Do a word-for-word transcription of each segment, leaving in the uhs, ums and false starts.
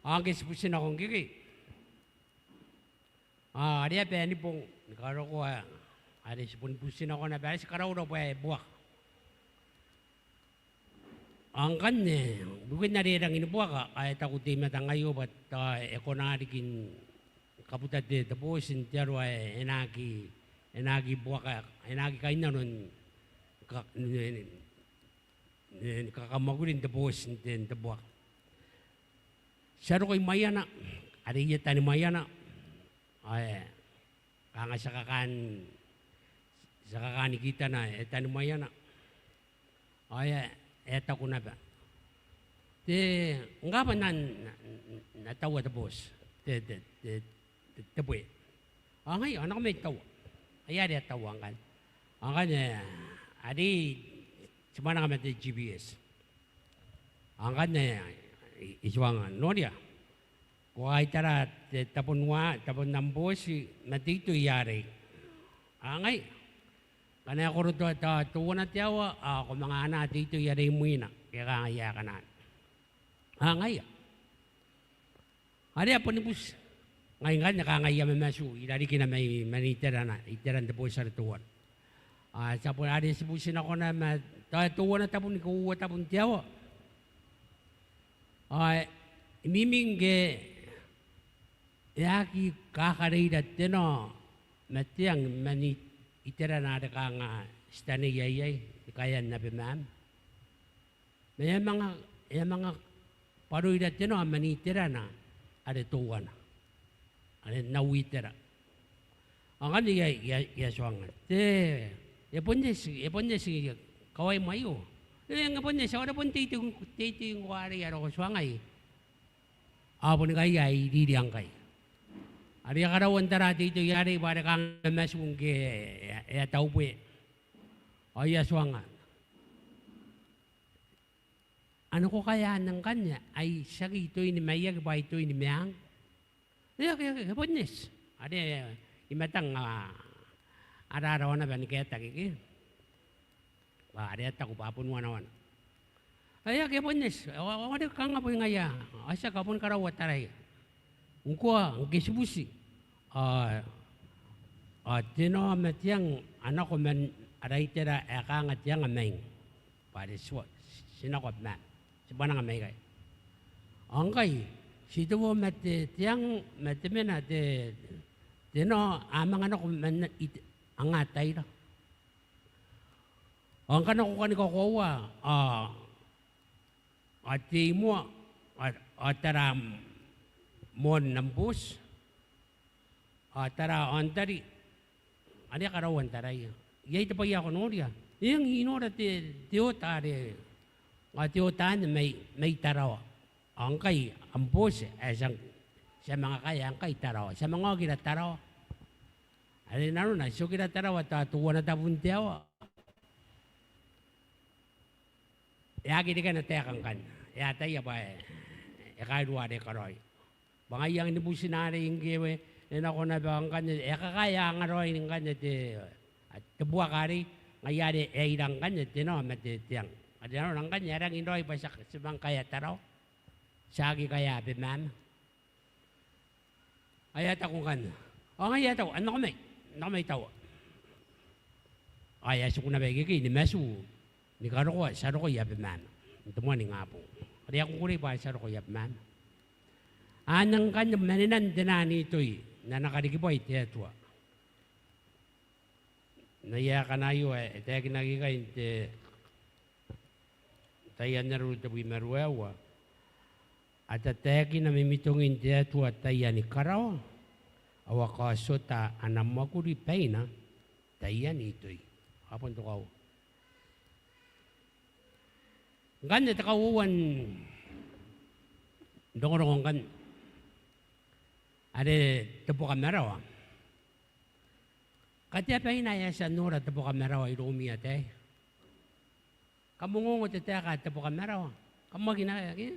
Ao ngke ti buti nako ngkekei, ao are a bae ni bong ni karokoa, are ti boni buti nako naba are ti karaurau bwa e buaka. Ao ngkanne, ibukin are e rangi ni buaka, ao e taku te I-Matang aio bwa tao e kona riki ni kabuta te, te booti n te aro ae e na aki, e na aki buaka, e na aki kainnano ni ka-, ni, ni, ni, ni kakamwakuri n te booti n te, n te buaka. Ti a roko i Maiana, are I a tani Maiana, ao e kanga ti a kakaan, ti a kakaan kitana e tani Maiana. Ao e, e taku naba, "Te, ngkana bwa N na, N na, N na taua te booti, te, te, te, te, te bwe." "Ao ngaia, ao nako mai taua." Ngaia are e a taua ngkanne. Ao ngkanne, are ti mwananga ma te G P S. Ao ngkanne, I, I tuanga, "Noria, ko a kaitara te, tabon wa, tabon am booti ma te itoi arei." "Ao ngaia, ngkana e koro tao, tao teuana te aoa, ao ko manga anaa te itoi arei imwina, ke kangai ae kanaan." "Ao ngaia." Are a boni buti. Ngai ngkanne kanga I a mamatu irarikina mai, man iterana, iteran te booti are teuana. Ao ti a bon, are ti buti nako naba ma tao teuana tabun ke uoua tabun te aoa. Ao e mimi ngke e aki kakareira te nao ma te ang man i-, iterana are kanga ti taneiai iai ni kaean Abemama. Ma e a manga, e a manga bwaroira te nao man iterana are teuana, are n au itera. Ao ngkanne I a, I a, I a tuanga, "Te, e bon eti, e bon eti kawai ma aio?" "E, e bon eti, ao are bon te itoi, te itoi ngkoa arei are ko tuangai, ao boni ngaia ae I iriria ngkai." Are e a karaua n tara te itoi arei bwa are kanga e mamatu ngke e a, e a taubwe. Ao I a tuanga, "Ane ko kaea anne ngkanne, ai tiaki itoi ni maiaki bwa itoi ni meang?" "E, e, e, e bon eti." Are I-Matang a, a rarawa naba ni kaetaki ke. Bwa are a taku bwa bon wanawana. "E, e, e bon eti. Ao, ao are kanga bwa ngaia, ao tiaki, ao boni karaua taraia." Ngkoa ngke ti buti, ao, ao te nao ma te ang a nako man ara itera ae kanga te anga maing. Bwa are ti, ti nako Abemama, ti mwananga maikai. Ao ngkai, ti teuana ma te, te ang, ma te mena, te, te nao a manga nako man it-, anga taira. Ao ngkana ko kani kakoaua, ao, ao tei moa, ao, ao tara moan am booti, ao tara aon tari, are a karaua n taraia. Iai te bwai ae ko noria? Eng, I nora te, te oota are, ao te oota anne mai, mai Tarawa. Ao ngkai am booti ae ti a, ti a manga kaea ngkai Tarawa. Ti a manga okira Tarawa. Are nanona ti okira Tarawa tao teuana tabun te aoa. E aki reke ana taeka ngkanne. E ataia bwa e, e kairua are e karaoia. Bwa ngaia anne butina arei ngke e, e nako naba ao ngkanne, e kakaea angaraoi ngkanne te, te buaka arei, ngaia are e ira ngkanne te nao ma te, te ang. Are nanona ngkanne e a rangi n raoi bwa ti a, ti a manga kaea Tarawa. Ti aki kaea Abemama. Ao e a taku ngkanne. Ao ngaia e a taku, a nako mai, nako mai Tarawa. Ao e a tiku naba ikekei ni matu, ni karokoa ti a roko i Abemama. N te moan ingabong. Are e a kukurei bwa ti a roko i Abemama. Anne ngkanne manenan te naan itoi, n ana karikibwai te Atua. N aia aekana aio ae e taekinaki ikai n te Taian Areru tebwi ma ruaiwa. A tataekina mimitongin te Atua taiani karawa, ao a kaotiota ana mwakuri baina taian itoi. Ao bon te kauoua. Ngkanne te kauoua n rongorongo ngkanne. Are te bokamarawa. Katea baina ae a tia n nora te bokamarawa iroumi ataei. Kam ongongo te taeka ae te bokamarawa. Kam aki na, ke?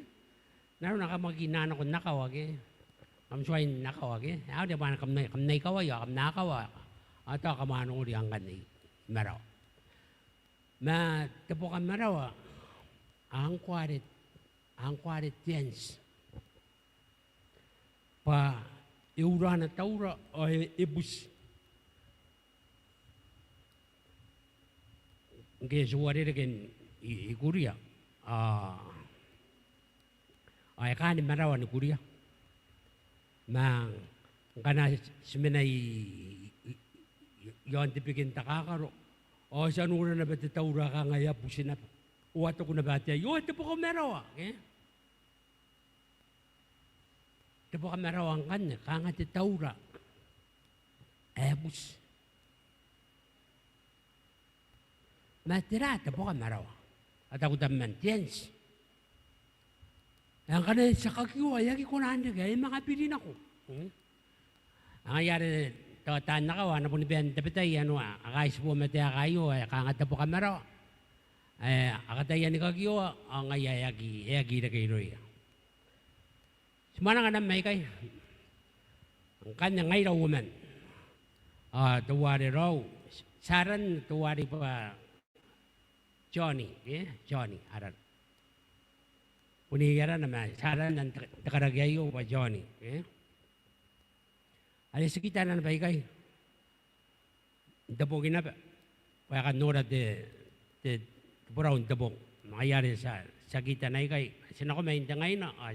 Nanona kam aki na nako n akawa, ke? Kam tuai n akawa, ke? Ao are bwa kam na, kam na ikawa, ao kam na akawa. Ao tao kam a noria ngkanne i marawa. Ma te bokamarawa, ngkoa are, ngkoa are te anti. bwa e ura ana taura ao e, e buti. Ngke ti uarereke i, i Kuria. Ao, ao e kaani marawa ni Kuria. Ma ngkana ti mena i, i, i, i aon te beke n takakaro. Ao ti a nora naba te taura kanga e a buti naba. Ao a taku naba ataei, ao te bokamarawa, ke? Te bokamarawa ngkanne, kanga te taura ae buti. Ma tera te bokamarawa? A taku tabeman, te anti. Ae ngkana ti a kakioa, e aki kona n reke, e manga biri nako. Mm? Ao ngaia are tao taan akawa a na boni bae n tabetai, ano a, a kaitibo ma te aeka aio, ae kanga te bokamarawa. Ae a kataia ni kakioa, ao ngaia e aki, e aki reke irouia. Ti mwananga naba aikai. Ngkanne ngaira uoman. Ao teuare raou, ti aranna teuare bwa Johnny, e? Johnny, arana. Bon iai arana ma ti aranna n te, te karaki aio bwa Johnny, e? Are ti kitana naba ikai. N te bong naba. Bwa e kan nora te, te, te borau n te bong. Ma ngaia are ti a, ti a kitana ikai. Ti nako mai n te ngaina, ao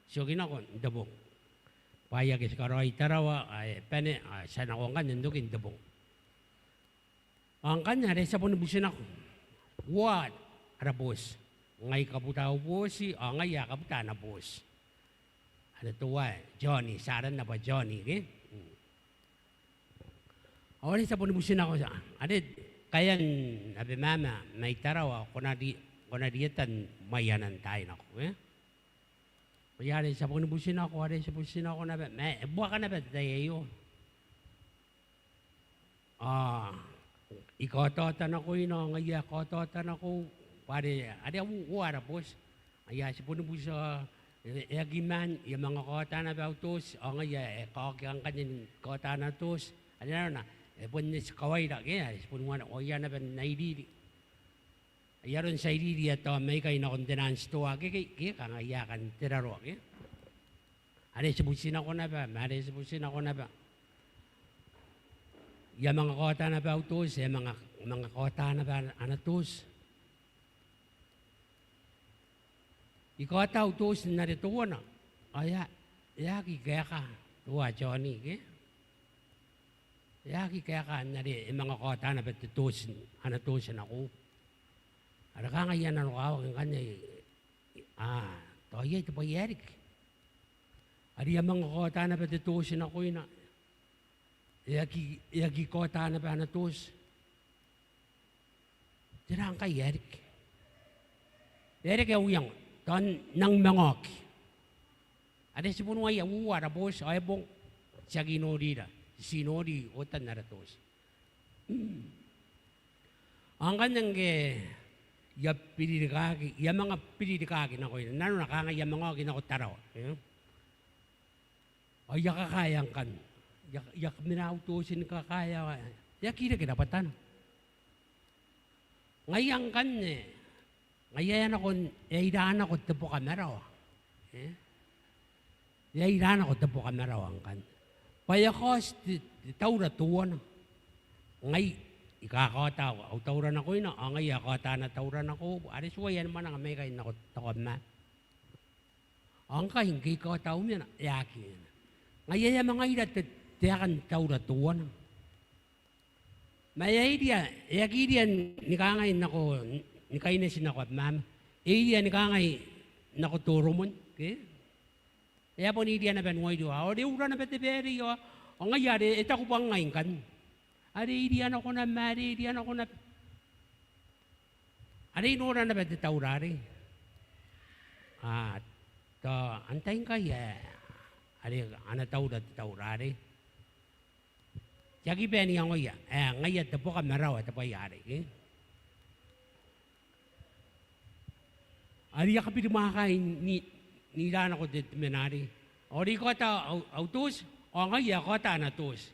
ti oki nako n te bong. Bwa e aki ti karaoi Tarawa, ae bane, ao ti a nako ngkanne n oki n te bong. Ao ngkanne are ti a boni buti nako. Uoua ara booti. Ngai kabuta au booti, ao ngaia ae kabuta ana booti. Are teuae Johnny, ti aranna bwa Johnny, ke? Mm. Ao are ti a boni buti nako, ti a, are kaean Abemama mai Tarawa, ko na ri, ko na rietana mai anan taai nako, e? Ao are ti a boni buti nako, are ti a buti nako naba, ma e buaka naba te tai aio. Ao I kaotaota nakoina, ao ngaia e kaotaota nakou, bwa are, are a uoua ara booti. Ngaia ti boni buti, ao e, e aki maan, I a manga kaota naba au tooti, ao ngaia e kaokia ngkanne ni kaota ana tooti. Are nanona, e bon eti kawaira, ke, are ti boni wana, ao I a naba n airiri. Ai aron ti airiria tao mai ikai nakon te naan titoa akekei, ke, kanga I a kan te raroa, ke. Are ti buti nako naba, ma are ti buti nako naba. I a manga kaota naba au tooti, e manga, manga kaota naba ana tooti. I kaota au tooti n are teuana, ao e a, e a aki kaeka teuae Johnny, ke. E a aki kaeka n are e manga kaota naba te tooti, ana tooti nakou. Are kanga I a nanokawaki ngkanne, a, tao iai te bwai ae riki. Are I a manga kaota naba te tooti nakoina. E aki, e aki kaota naba ana tooti. Tera ngkai ae riki? E reke au iango, tao N nang manga oki. Are ti bon uaia uoua ara booti, ao e bong, ti aki norira, ti nori otan ara tooti. Ao ngkanne ngke I a biririkaki, I a manga biririkaki nakoina, nanona kanga I a manga oki nako Tarawa, e? Ao I a kakaea ngkanne. I a, I a mena au tooti ni kakaea, e aki reke rabwatana. Ngaia ngkanne, ngaia e a nako, e a ira nako te bokamarawa. E? E a ira nako te bokamarawa ngkanne. Bwa e a kaoti te, te taura teuana. Ngai, I kakaota au, au taura nakoina, ao ngaia e kaota ana taura nakou, are ti uaia ni mwananga mai ikai nako Takoamama. Ao ngkai ngke I kaota au mena, e aki mena. Ngaia e a manga ira te, te aeka n taura teuana. Ma e a iria, e aki iria ni kangai nako, ni kaineti nako Abemama. E iria ni kangai nako Toromon, ke? E a bon iria naba n uairua. Ao are e ura naba te baere, ao, ao ngaia are e taku bwa ngai ngkanne. Are e iria nako naba, ma are e iria nako naba. Are I nora naba te taura arei. A, tao antai ngkai ae, are ana taura te taura arei. Ti aki bae n iangoia, ae ngaia te bokamarawa te bwai arei, e. Are I a kabirimwaakai ni, n ira nako te, te mena arei. Ao are I kaota au, au tooti, ao ngaia e kaota ana tooti.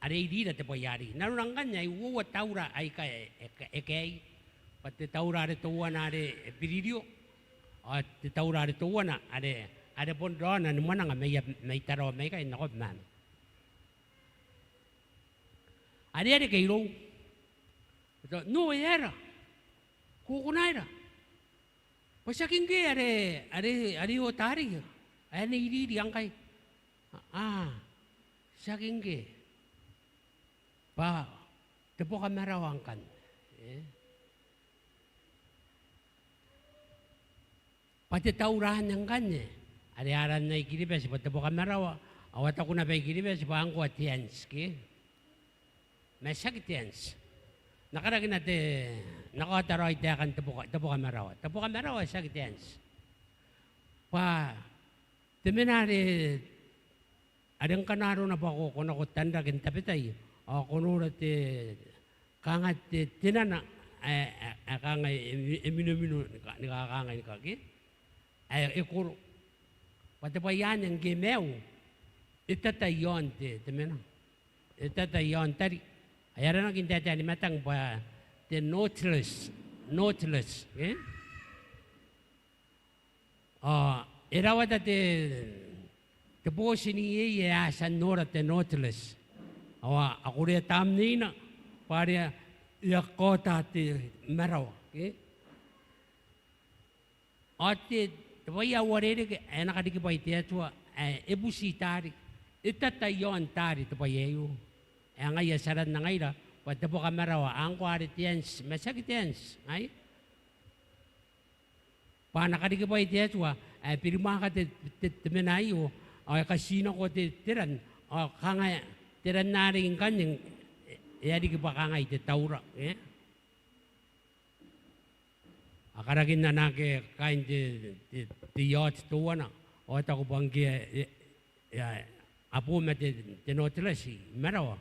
Are I irira te bwai arei. Nanona ngkanne ai uoua taura aika e, e, e kaei. Bwa te taura are teuana are e biririo. Ao te taura are teuana are are bon raona ni mwananga mai, mai Tarawa maikai nako Mama. Are e a reke irou. Tao, no, e aera? Ko kona aera? Bwa tiaki ngke are, are, are e ota arei. Ae e na iriri ngkai. A, tiaki ngke. Bwa te bokamarawa ngkanne. E? Bwa te taura anne ngkanne. Are aranna i Kiribati bwa te bokamarawa. Ao a taku naba i Kiribati bwa ngkoa te anti, ke? Ma tiaki te anti. N na karakina te, n na kaota raoi taekan te boka, te bokamarawa. Te bokamarawa tiaki te anti. Bwa te mena are, are ngkana arona bwa ko, ko nako tanrake n tabetai, ao ko nora te, kanga te, te nana ae, ae, ae kanga e, e minomino ni ka, ni kakangai ni kake. Ae e koro. Bwa te bwai anne ngke e maiu, e tata i aon te, te mena. E tata i aon tari. Ae aranaki n taetae ni Matang bwa te Nautilus. Nautilus, e? Ao e rawata te, te booti n iei ae a tia n nora te Nautilus. Ao a korea tamneina bwa are e a kaota te marawa, e? Ao te, te bwai ae uarereke ae e na karikibwai te Atua ae e buti taari, e tata i aon taari te bwai aio. Ae ngaia ti aranna ngaira bwa te bokamarawa, ngkoa are te anti, ma tiaki te anti, ngaia. Bwa a na karikibwai te Atua ae birimwaaka te, te, te mena aio, ao e katinako te, te ran, ao kanga te ran arei ngkanne e a riki bwa kangai te taura, e? A karakinna naake kaain te, te, te yacht teuana, ao a taku bwa ngke e, e, e a bo ma te, te Nautilus i marawa,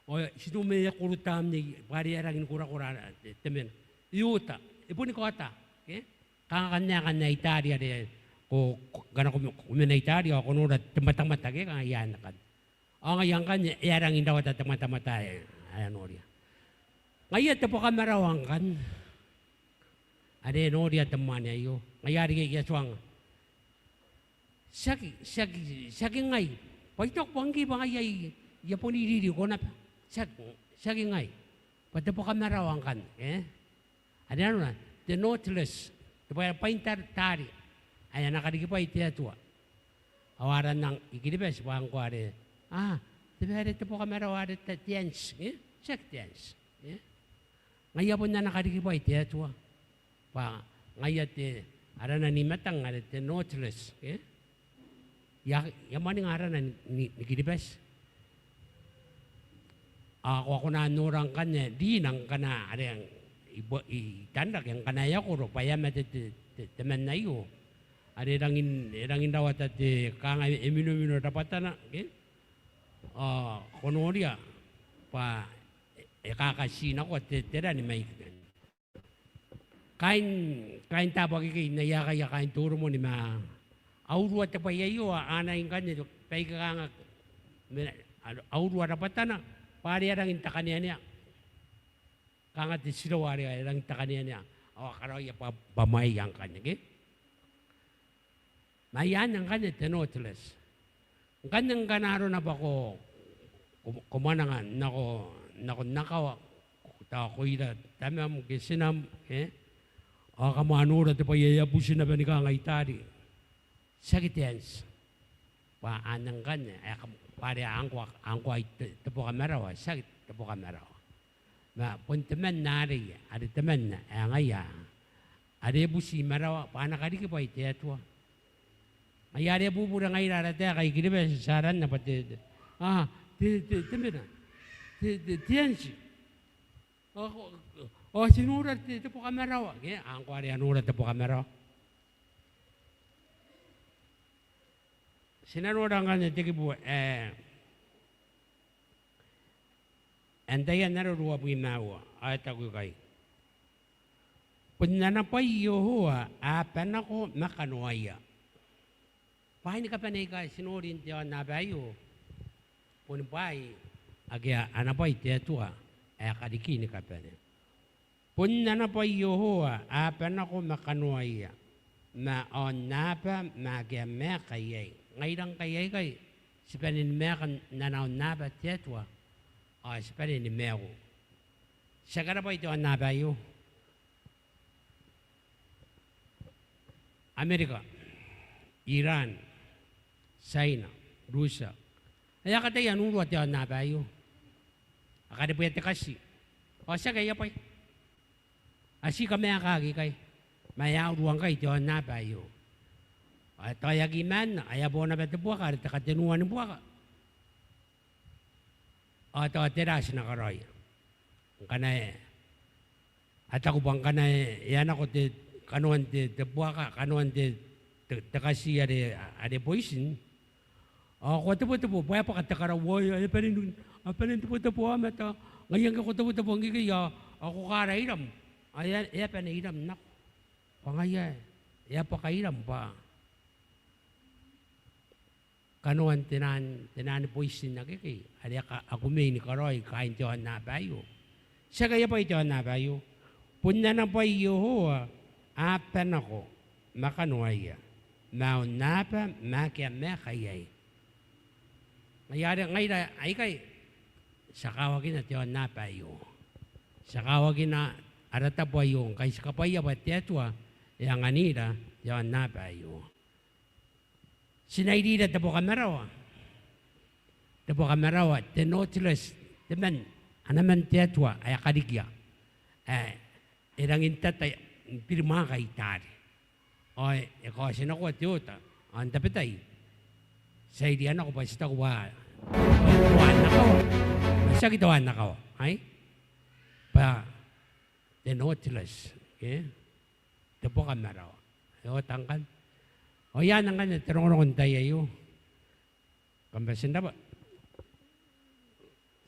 ao ti toma e a koro tamnei bwa are e a rangi ni korakora te, te mena. E ota, e boni kaota, e? Kanga ngkanne aekan ae i taari are ko, ko, ngkana ko, ko mena i taari ao ko nora te matamata, ke, kanga i aan aekan. Ao ngaia ngkanne e a rangi n rawata te matamata ae, ae e noria. Ngaia te bokamarawa ngkanne are e noria te mwaane aio. Ngaia are I a tuanga, tiaki, tiaki, tiaki ngai. Bwa I taku bwa ngke bwa ngaia I, I a bon iririko naba. Tiaki, tiaki ngai. Bwa te bokamarawa ngkanne, e? Are nanona te Nautilus, te bwai, bwain tar-, taari ae a na karikibwai te Atua. Ao aranna i Kiribati bwa ngkoa are, a, te bwai are te bokamarawa are te, te anti, e? Tiaki te anti, e? Ngaia bon a na karikibwai te Atua. Bwa ngaia te, arana n I-Matang are te Nautilus, e? I a, I a mwaninga arana ni, ni, ni Kiribati. Ao ko a kona n nora ngkanne, ri-, ngkana are i, i tanrake ngkana e a koro bwa e a mate te, te, temanna aio. Are e rangi n, e rangi n rawata te kanga e minomino rabwatana, ke? Ao ko noria bwa e, e kakatinako te, te ran mai Kaain, kaain taabo akekei n aia kaia, kaain Toromon, ma a urua te bwai aio, a anai ngkanne baike kanga, a urua rabwatana bwa are a rangi n takaneanea. Kanga te tirawa are e rangi n takaneanea. Ao a karaoia bwa, bwa mwaeia ngkanne, ke? Ma ai anne ngkanne te Nautilus. Ngkanne ngkana arona bwa ko, ko, ko mwananga nako, nako n akawa, tao ko ira tamam ke tinam, e? Ao kam a nora te bwai ae e a buti naba ni kangai taari. Tiaki te anti. Bwa anne ngkanne, ae kam, bwa are ngkoa, ngkoa te, te bokamarawa, tiaki te bokamarawa. Ma bon temanna arei, are temanna, ae ngaia are e buti marawa, bwa a na karikibwai te Atua. Ngaia are e bubura ngaira ara taeka i Kiribati, ti aranna bwa te, te, a, te, te, te mena. Te, te, te anti. Ao, ao ti nora te, te bokamarawa. Ke, ngkoa are a nora te bokamarawa. Ti na nora ngkanne te kibu, e, Antai ae n aroru uabwi ma aua, ao e taku ikai. Bon ana bwai Iehova ae a banako ma kanoaia. Bwaai ni kabane aika ti nori n te aonnaba aio, boni bwaai ake a, ana bwai te Atua ae kariki ni kabane. Bon ana bwai Iehova ae a banako ma kanoaia. ma aonnaba ma ake a maeka iai. Ngaira ngkai aikai ti bane ni maeka n ana aonnaba te Atua, ao ti bane ni maiu. Ti aki rabwai te aonnaba aio. Amerika, Iran, Tiaina, Rutia, aia kataia n urua te aonnaba aio. A karebwea te kati ao tiaki aia bwai. A tii kamaekaki ikai, ma e a urua ngkai te aonnaba aio. Ao e taoiaki i maanna, ao e a bo naba te buaka are te katenua ni buaka. Ao tao tera ae ti na karaoia ngkana e a taku bwa ngkana e a nako te kanoan te, te buaka, kanoan te, te, te kati are, are boitin. Ao ko a tebotebo, bwa e bwaka te karau, ao e a bane n, a bane n tebotebo aomata. Ngaia ngke ko tebotebo ngkekei ao, ao ko kaara iram, ao e a, e a bane iram nako. Bwa ngaia e a bwaka iram bwa kanoan te naan, te naan boitin akekei are a ka, a kumei ni karaoi kaain te aonnaba aio. Tiaki aia bwai te aonnaba aio. Bon ana bwai Iehova, a aba nako ma kanoaia, ma aonnaba ma ake a maeka iai. Ngaia are ngaira aikai ti a kawakina te aonnaba aio. Ti a kawakina ara tabo aio ngkai ti kabwaia bwa te Atua e anganira te aonnaba aio. Ti na irira te bokamarawa. Te bokamarawa, te Nautilus, te man, ana man te Atua ae a karikia, ae e rangi n tata n birimwaaka i taari. Ao e kaotinakoa te oota, ao n tabetai ti a iria nako bwa ti taku bwa te waan akawa. Ma tiaki te waan akawa, ai? Bwa te Nautilus, ke? Te bokamarawa. E oota ngkanne. Ao iai ngkanne te rongorongo n tai aio. Kam bati n rabwa.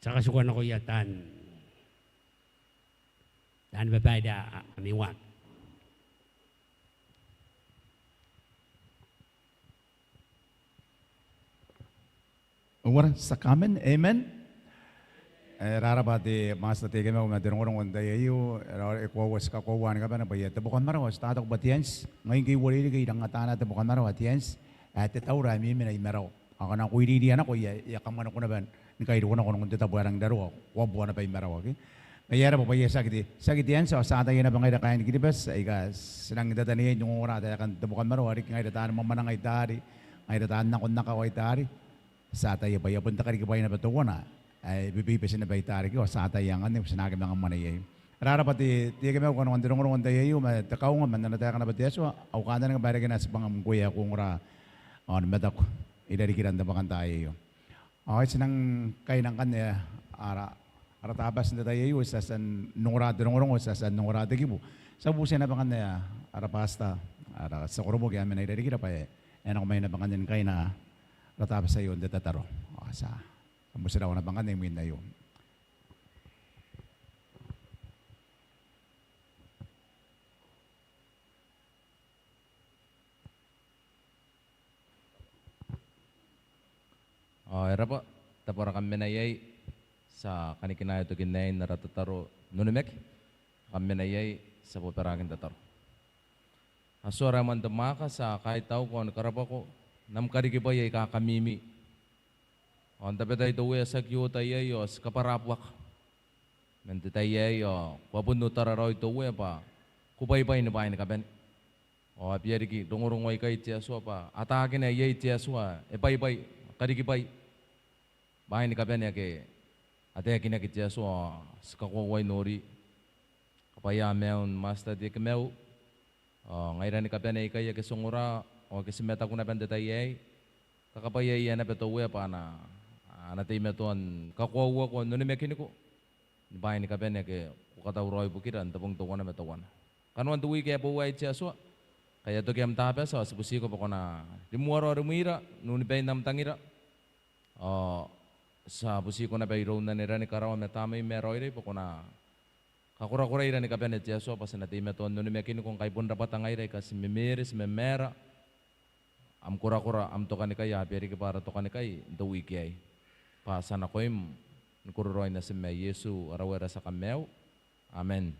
Ti a katikua nakoia taan, taan babaire a, a, ami waaki. Uara, ti a kamen, amen. E rarabwa te Master Tekemau ma te rongorongo n tai aio, e ra, e koaua, ti kakoaua ni kabane bwa iai te bokamarawa, ti taku bwa te anti, ngai ngke I uarereke I rangi n ataia te bokamarawa, te anti ae te taura ae memena i marawa. Ao ngkana ko iriria nako iai, e a kamwaneko naba ni kairiko nako nakon te tabo ae rangi n raroa, ko a bua naba i marawa, ke? Ngaia are bwa bwa iai tiaki te, tiaki te anti, ao ti ataia naba ngaira kaain Kiribati aika ti rangi n tataneiai n ongora taekan te bokamarawa, riki ngaira taan mwamwananga i taari, ngaira taan nako n akawa i taari, ti ataia bwa e a bon te karikibwai naba teuana ae bebebeti naba i taari, ke? Ao ti ataia ngkanne bwa ti na aki manga mwaneka iai. E rarabwa te, Tekemau kanoan te rongorongo n tai aio ma te kaunga man ana taeka naba te Atua, au kantaninga bwa e reke naba tibwangam ngkoe ae ko ongora ao ni mataku irarikira n te bwakantaai aio. Ao ti nang kaina ngkanne ara, ara Tabati n te tai aio, ti a tia n ongora te rongorongo, ti a tia n ongora te kibu. Ti a bubutiia naba ngkanne ara pastor, ara tia koroboki ae mena irarikira bwa e nako mai naba ngkanne ni kaina ara Tabati aio n te tataro. Ao ti a motirawa naba ngkanne imwin aio. Ao e rabwa, tabo ara kam mena iai, ti a kanikinaea tokin aei n ara tataro n onimaki. Kam mena iai, ti a bobaraaki n tataro. Atuara ae moan te mwaaka, ti a kaitauko ao ni karabwako n am karikibwai aika kamimi. Ao n tabetai te Uea ti aki oota iai ao ti kabwara buaka man te tai aei, ao ko a bon otara raoi te Uea bwa ko bwaibwai ni bwaai ni kabane. Ao a bia riki rongorongo aikai te Atua bwa ataakina iai te Atua ae bwaibwai, karikibwai, bwaai ni kabane ake a taekinaki te Atua, ao ti kakoauai nori. Kabwaia maiun Master Tekemau ao ngaira ni kabane aikai ake ti ongora ao ake ti mataku naba n te tai aei. Kakabwaiaia naba te Uea bwa a na, a na teimatoa ni kakoauako n onimakiniko ni bwaai ni kabane ake ko katauraoi ibukira n te bong teuana ma teuana. Kanoan te wiki ae boou aei te Atua, ngkai e a toki am Tabati ao ti butiko bwa ko na rimoa raoi rimwira n un bain am tangira. Ao ti a butiko naba iroun anera ni karawa ma Tamnei ae Raoiroi bwa ko na kakorakoraira ni kabane te Atua bwa ti na teimatoa n onimakiniko ngkai bon rabwata ngaira aika ti memere, ti mamaara. Am korakora, am tokanikai, a bia riki bwa ara tokanikai n te wiki aei. Bwa ti a nakoim ni kororaoi natim ae Iesu ara Uea, ara tia Kamaiu. Amen.